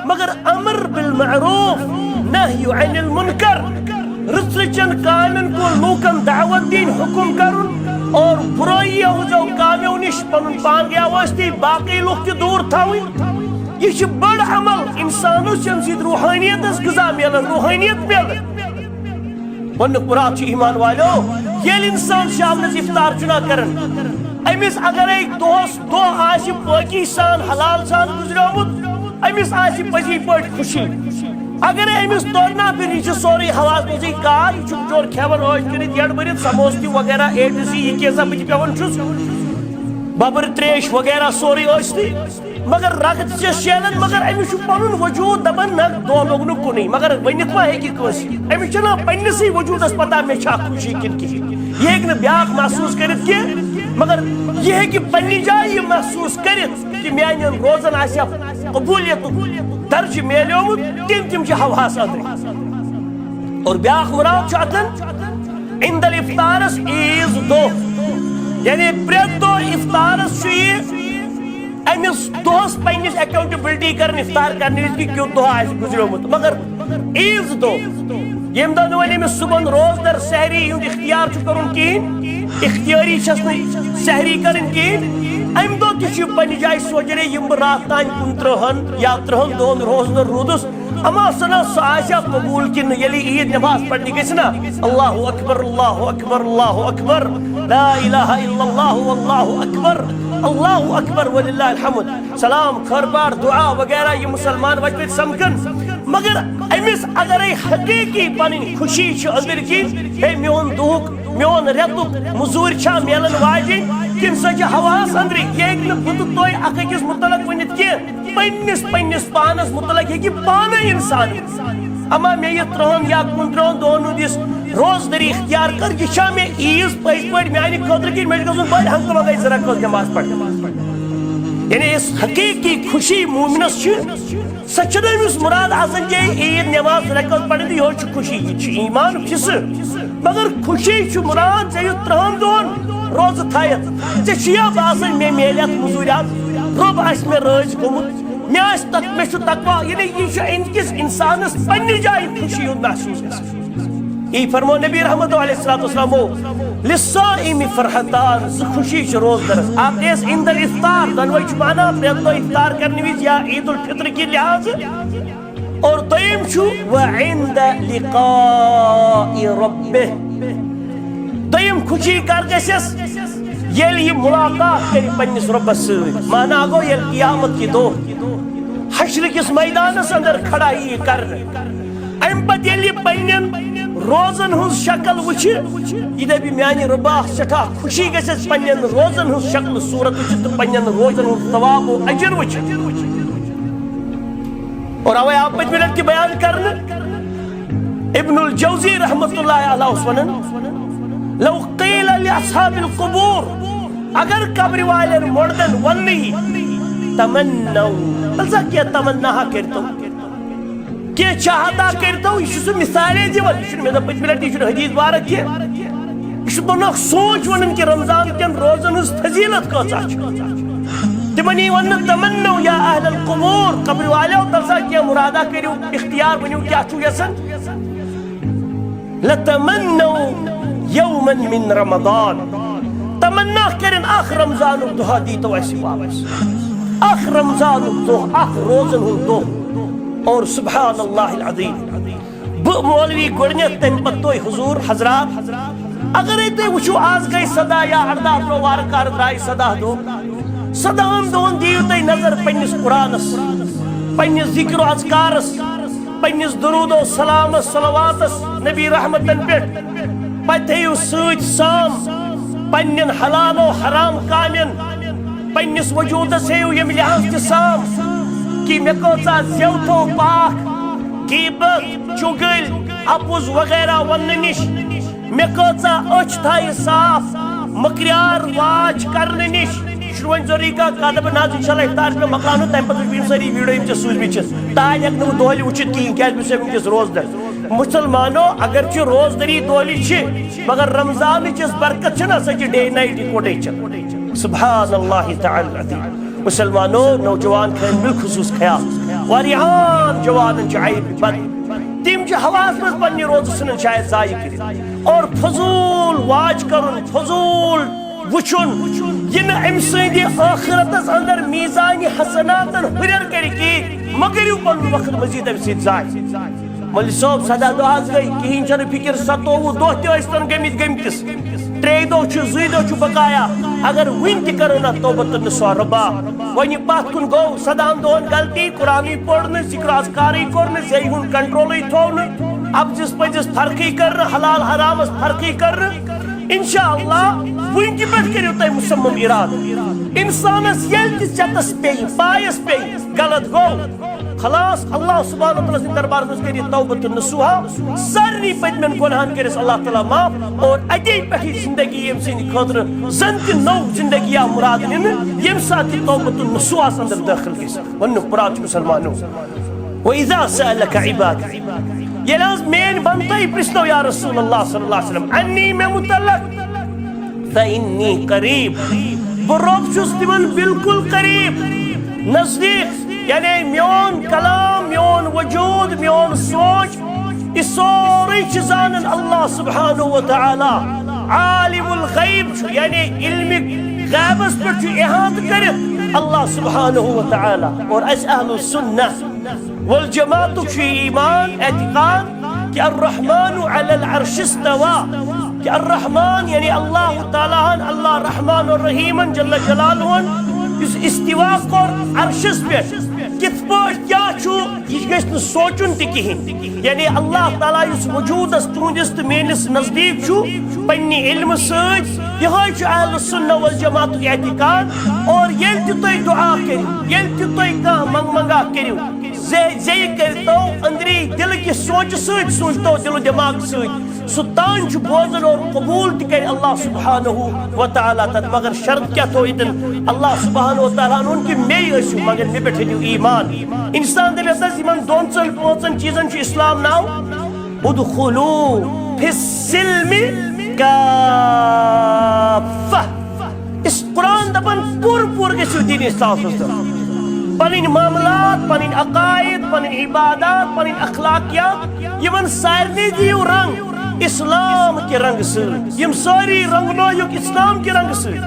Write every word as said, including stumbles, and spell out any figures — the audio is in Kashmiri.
مگر امر بالمعروف، نہی عن المنکر، رٕژ رٕژن کامٮ۪ن کُن لوٗکن دعوت دِنۍ، حکم کرُن، اور برٲیی ہٕنٛزو کامیو نِش پنُن پان گٔیاوٲستی باقٕے لُکھ تہِ دوٗر تھاوٕنۍ۔ یہِ چھُ بٔڑ عمل، انسانس چھِ امہِ سۭتۍ روحانیتس غذا میلان، روحانیت میلان۔ گۄڈٕنیُک مراد چھُ ایمان والیو، ییٚلہِ انسان شامنس افطار چھُنہ کران، أمِس اگرے دۄہس دۄہ آسہِ پٲکی سان، حلال سان گُزریومُت، أمِس آسہِ پٔزی پٲٹھۍ خوشی۔ اگرے أمِس توٚر نہ فِکرِ، یہِ چھُ سورُے ہواہس منٛزٕے کار، یہِ چھُ بِچور کھٮ۪وان عٲش کٔرِتھ، یڈ بٔرِتھ، سموسہٕ تہِ وغیرہ، اے ٹو سی، یہِ کیٛاہ سا بہٕ تہِ پٮ۪وان چھُس، ببٕر تریش وغیرہ سورُے ٲسۍتٕے۔ مگر رگہٕ تہِ چھس شیلان، مگر أمِس چھُ پنُن وجود دپان، نہ، دۄہ لوٚگ نہٕ کُنُے۔ مگر ؤنِتھ ما ہیٚکہِ کٲنٛسہِ؟ أمِس چھُنہ پننِسٕے وجودس پتہ مےٚ چھا خوشی کِنہٕ کِہیٖنۍ۔ یہِ ہیٚکہِ نہٕ بیٛاکھ محسوٗس کٔرِتھ کینٛہہ، مگر یہِ ہیٚکہِ پننہِ جایہِ یہِ محسوٗس کٔرِتھ کہِ میانٮ۪ن روزن آسہِ قبولیتُک درجہٕ میلیومُت، کِنہٕ تِم چھِ ہواہس أنٛدرٕے۔ اور بیٛاکھ مراد چھُ اتٮ۪ن عند الافطارس عیٖذ دۄہ، یعنی پرٛٮ۪تھ دۄہ افطارس چھُ یہِ أمِس دۄہس پننِس اکاؤنٹیبلٹی کران افطار کرنہٕ وِزِ کہِ کیُتھ دۄہ آسہِ گُزریومُت۔ مگر عیٖذ دۄہ، ییٚمہِ دۄہ نہٕ وۄنۍ أمِس صُبحن روزدر سحری ہُنٛد اختیار چھُ کرُن کِہیٖنۍ، اختیٲری چھس نہٕ سحری کرٕنۍ کِہیٖنۍ، امہِ دۄہ تہِ چھُ یہِ پننہِ جایہِ سونٛچان، ہے، یِم بہٕ راتھ تام کُنترٕہن یا ترٕہن دۄہن روزدر روٗدُس، اما سنا سُہ آسیا قبول کِنہٕ نہٕ؟ ییٚلہِ عیٖد نماز پرنہِ گژھِ نا، اللہ اکبر، اللہ اکبر، اللہ اکبر، لا الہ الا اللہ، اللہ اکبر، اللہ اکبر، وللہ الحمد، سلام، خٲر باٹھ، دعا وغیرہ، یہِ مسلمان وتہِ وتہِ سمکھن۔ مگر أمِس اگرے حقیقی پنٕنۍ خوشی چھِ أنٛدٕرۍ کِنۍ، ہے، میون دُہُک، میون رٮ۪تُک مٔزوٗرۍ چھا میلن واجِنۍ، کِنہٕ سۄ چھِ ہواہس أنٛدرٕے؟ یہِ ہیٚکہِ نہٕ بہٕ تہٕ تُہۍ اکھ أکِس مُتعلق ؤنِتھ کینٛہہ۔ پننِس، پننِس پانس مُتعلق ہیٚکہِ پانے انسان ؤنِتھ۔ اما مےٚ یہِ ترٛہن یا کُنترٕہن دۄہن ہُنٛد یُس روزدٔری اختیار کٔر، یہِ چھا مےٚ عیٖذ پٔزۍ پٲٹھۍ میانہِ خٲطرٕ کِنہٕ مےٚ چھُ گژھُن بٔلۍ ہنگتہٕ منگے زٕ رکٲژ نماز پرنہِ؟ یعنی یُس حقیقی خوشی مومنس چھِ، سۄ چھنہٕ أمِس مُراد آسان کینٛہہ عیٖد نماز زٕ رکٲژ پرٕنۍ تہٕ یِہوٚے چھُ خوشی، یہِ چھُ ایٖمانُک حصہٕ۔ مگر خوشی چھُ مُراد ژےٚ یُتھ ترٛہن دۄہن روزٕ تھایَتھ، ژےٚ چھُیا باسان مےٚ میلہِ اَتھ مٔزوٗرۍ اَتھ، رۄب آسہِ مےٚ رٲضۍ گوٚمُت، مےٚ آسہِ تق-، مےٚ چھُ تقویٰ، یعنی یہِ چھُ أمۍ کِس اِنسانَس پنٛنہِ جایہِ خوشی ہُنٛد محسوٗس گژھان۔ یی فرمو نبی رحمت علیہ الصلوۃ والسلامو، للصائم فرحتان، زٕ خوشی چھِ روزدَرَس۔ اَکھ گٔیَس عند الافطار، دۄنوَے چھِ معنہ پرٛٮ۪تھ دۄہ افطار کرنہٕ وِزِ یا عید الفطر کہِ لحاظہٕ۔ اور دوٚیِم چھُ وعند لقاء ربہ۔ دوٚیِم خوشی کر گژھٮ۪س؟ ییٚلہِ یہِ مُلاقات کرِ پننِس رۄبس سۭتۍ۔ معنہ گوٚو، ییٚلہِ قیامت کہِ دۄہ حشر کِس میدانس اندر کھڑا یی کرنہٕ، امہِ پتہٕ ییٚلہِ یہِ پننٮ۪ن روزن ہٕنٛز شکل وٕچھِ، یہِ دپہِ، میانہِ رۄبا، سٮ۪ٹھاہ خوشی گژھٮ۪س پننٮ۪ن روزن ہٕنٛز شکل صورت وٕچھِتھ تہٕ پننٮ۪ن روزن ہُنٛد ثواب و اجر وٕچھِتھ۔ اور اوے آو پٔتمہِ لٹہِ تہِ بیان کرنہٕ، ابن الجوزی رحمت اللہ علیہ اوس ونان، لو قیل لاصحاب القبور، اگر قبرِ والٮ۪ن مردن وننہٕ یی، تمنو، تیٚلہِ سا کینٛہہ تمنا ہا کٔرتو، کینٛہہ چاہتا کٔرتو، یہِ چھُ سُہ مثالے دِوان، یہِ چھُنہٕ مےٚ دوٚپ پٔتمہِ لٹہِ، یہِ چھُنہٕ حدیث مبارک کینٛہہ۔ یہِ چھُ تِمن اکھ سونچ ونان کہِ رمضان کٮ۪ن روزن ہٕنٛز فضیلت کۭژاہ چھِ۔ تِمن یی وننہٕ، تمنو یا اہل القبور، قبرِ والیو، تلسا کینٛہہ مُرادہ کٔرِو، اختیار ؤنِو، کیٛاہ چھُو یژھان؟ لتمنو یوما من رمضان، تمنا کٔرِن اکھ رمضانُک دۄہ دیٖتو اَسہِ واپس، اکھ رمضانُک دۄہ، اکھ روزن ہُنٛد دۄہ۔ اور سبحان اللہ العظیم، بہٕ مولوی گۄڈٕنیتھ، تَمہِ پتہٕ تُہۍ حضوٗر حضرات۔ اگرے تُہۍ وٕچھِو، آز گٔے سداہ یا ارداہ برونٛہہ وارٕ کارٕ درٛاے سداہ دۄہ۔ سداہن دۄہن دِیِو تُہۍ نظر پننِس قرآنس، پننِس ذکر و اذکارس، پننِس درود و سلامس، صلواتس، نبی رحمتن پٮ۪ٹھ۔ پتہٕ تھٲیِو سۭتۍ سام پننٮ۪ن حلال و حرام کامٮ۪ن۔ پننِس وجودس ہیٚیِو ییٚمہِ لحاظ تہِ سام کہِ مےٚ کۭژاہ زٮ۪و تھوٚو پاکھ، غیبت، چُگٕلۍ، اپُز وغیرہ وننہٕ نِش۔ مےٚ کۭژاہ أچھ تھایہِ صاف مٔکریار واچ کرنہٕ نِش۔ یہِ چھُنہٕ وۄنۍ ضروٗری کانٛہہ کتھ، بہٕ نہ حظ، انشاءاللہ افطار چھُ مےٚ مۄکلاونُن، تمہِ پتہٕ وٕچھِ بہٕ یِم سٲری ویڈیو یِم ژےٚ سوٗزمٕتۍ چھِ۔ تانۍ ہٮ۪کہٕ نہٕ بہٕ دۄہلہِ وٕچھِتھ کِہیٖنۍ، کیٛازِ بہٕ چھُس وٕنکیٚس روزدر۔ مُسلمانو، اگر چھِ روزدٔری دۄہلہِ چھِ، مگر رمضانٕچ یۄس برکت چھِ نہ، سۄ چھِ day night یِکوٹے چھِ۔ سبحان اللہ تعالی العظیم۔ مُسلمانو، نوجوان خٲلۍ بالخصوٗص خیال، واریاہن جوانن چھِ عیب بد، تِم چھِ ہوہس منٛز پننہِ روزٕ ژھٕنان شاید ضایع کٔرِتھ۔ اور فضول واچ کرُن، فضول وٕچھُن، یہِ نہٕ أمۍ سٕنٛدِ ٲخرتس اندر میزانِ حسناتن ہُرٮ۪ر کرِ کِہیٖنۍ، مہ کٔرِو پنُن وقت مزید أمۍ سۭتۍ ضایع۔ مولوی صٲب، سداہ دۄہ حظ گٔے، کِہیٖنۍ چھَنہٕ فِکِر، ستووُہ دۄہ تہِ ٲسۍ تَن گٔمٕتۍ گٔمتِس، ترٛیٚیہِ دۄہ چھُ، زٕے دۄہ چھُ بقایا۔ اگر وٕنہِ تہِ کرو نہ توبہ تہٕ نصوح، رۄبا، وۄنۍ یہِ پتھ کُن گوٚو، سداہن دۄہن غلطی، قرآنٕے پوٚر نہٕ، ذکر اذکارٕے کوٚر نہٕ، زیٚیہِ ہُنٛد کنٹرولٕے تھوٚو نہٕ، اَپزِس پٔزِس فرقٕے کٔر نہٕ، حلال حرامس فرقٕے کٔر نہٕ۔ انشاءاللہ وٕنہِ تہِ پٮ۪ٹھ کٔرِو تُہۍ مُصمم ارادٕ۔ انسانس ییٚلہِ تہِ ژٮ۪تس پیٚیہِ، پایس پیٚیہِ، غلط گوٚو، خلاص، اللہ سبحانہ و تعالیٰ سٕنٛدِ دربارس منٛز کٔرِو توبہ تہٕ نصوحا، سارنٕے پٔتمٮ۪ن گۄناہن کٔرِس اللہ تعالیٰ معاف، اور اَتے پٮ۪ٹھ یہِ زندگی ییٚمہِ سٕنٛدِ خٲطرٕ زن تہِ نٔو زندگی آ مراد نِنہٕ، ییٚمہِ ساتہٕ یہِ توبہ تہٕ نصوحس اندر دٲخل گژھِ۔ وننُک مراد چھُ مسلمانو۔ وَإِذَا سَأَلَكَ عِبَادِي، ییٚلہِ حظ میٲنۍ بندے پرژھنو یا رسول اللہ صلی اللہ علیہ وسلم عنی، مےٚ متعلق، فإنی قریب، بہٕ رۄب چھُس تِمن بالکل قریب، نزدیٖک۔ یعنی میون کلام، میون وجود، میون سونچ، یہِ سورُے چھِ زانان اللہ سبحانہ و تعالیٰ۔ عالم الغیب چھُ، یعنی علمِ غیبس پٮ۪ٹھ چھُ احاطہ کٔرِتھ اللہ سبحانہ و تعالیٰ۔ اور اسہِ اہل السنہ والجماعتُک چھُ یہِ ایمان، اعتقاد، کہ الرحمن علی العرش استوى، کہ الرحمن یعنی اللہ تعالیٰ ہن، اللہ رحمان الرحیمن جل جلالہ ہن، یُس استوا کوٚر عرشس پٮ۪ٹھ، کِتھ پٲٹھۍ، کیٛاہ چھُ، یہِ گژھِ نہٕ سونچُن تہِ کِہیٖنۍ۔ یعنی اللہ تعالیٰ یُس وجودس تُہنٛدِس تہٕ میٲنِس نزدیٖک چھُ پننہِ علمہٕ سۭتۍ، یِہوٚے چھُ اہل السنہ والجماعتُک اعتقاد۔ اور ییٚلہِ تہِ تُہۍ دعا کٔرِو، ییٚلہِ تہِ تُہۍ کانٛہہ منگ منگا کٔرِو، زے زے کٔرتو أنٛدری دِلہٕ کہِ سونچہٕ سۭتۍ، سوٗنچتو دِل و دٮ۪ماغ سۭتۍ، سُہ تان چھُ بوزان اور قبول تہِ کرِ اللہ سبحانہ و تعالیٰ تتھ۔ مگر شرط کیٛاہ تھوٚو ییٚتٮ۪ن اللہ سبحانہ و تعالیٰ ہن ووٚن کہِ مے ٲسِو، مگر مےٚ پٮ۪ٹھ أنِو ایمان۔ انسان دپہِ ہسا یِمن دۄن ژۄن پانٛژن چیٖزن چھُ اسلام ناو، ادخلوا فی السلم کافہ۔ اس قرآن دپان پوٗرٕ پوٗرٕ گٔژھِو دین اسلامس منٛز دٲخل۔ پنٕنۍ معاملات، پنٕنۍ عقائد، پنٕنۍ عبادات، پنٕنۍ اخلاقیات، یِمن سارنٕے دِیِو رنگ اسلام کہِ رنگہٕ سۭتۍ۔ یِم سٲری رنگنٲیِکھ اسلام کہِ رنگہٕ سۭتۍ۔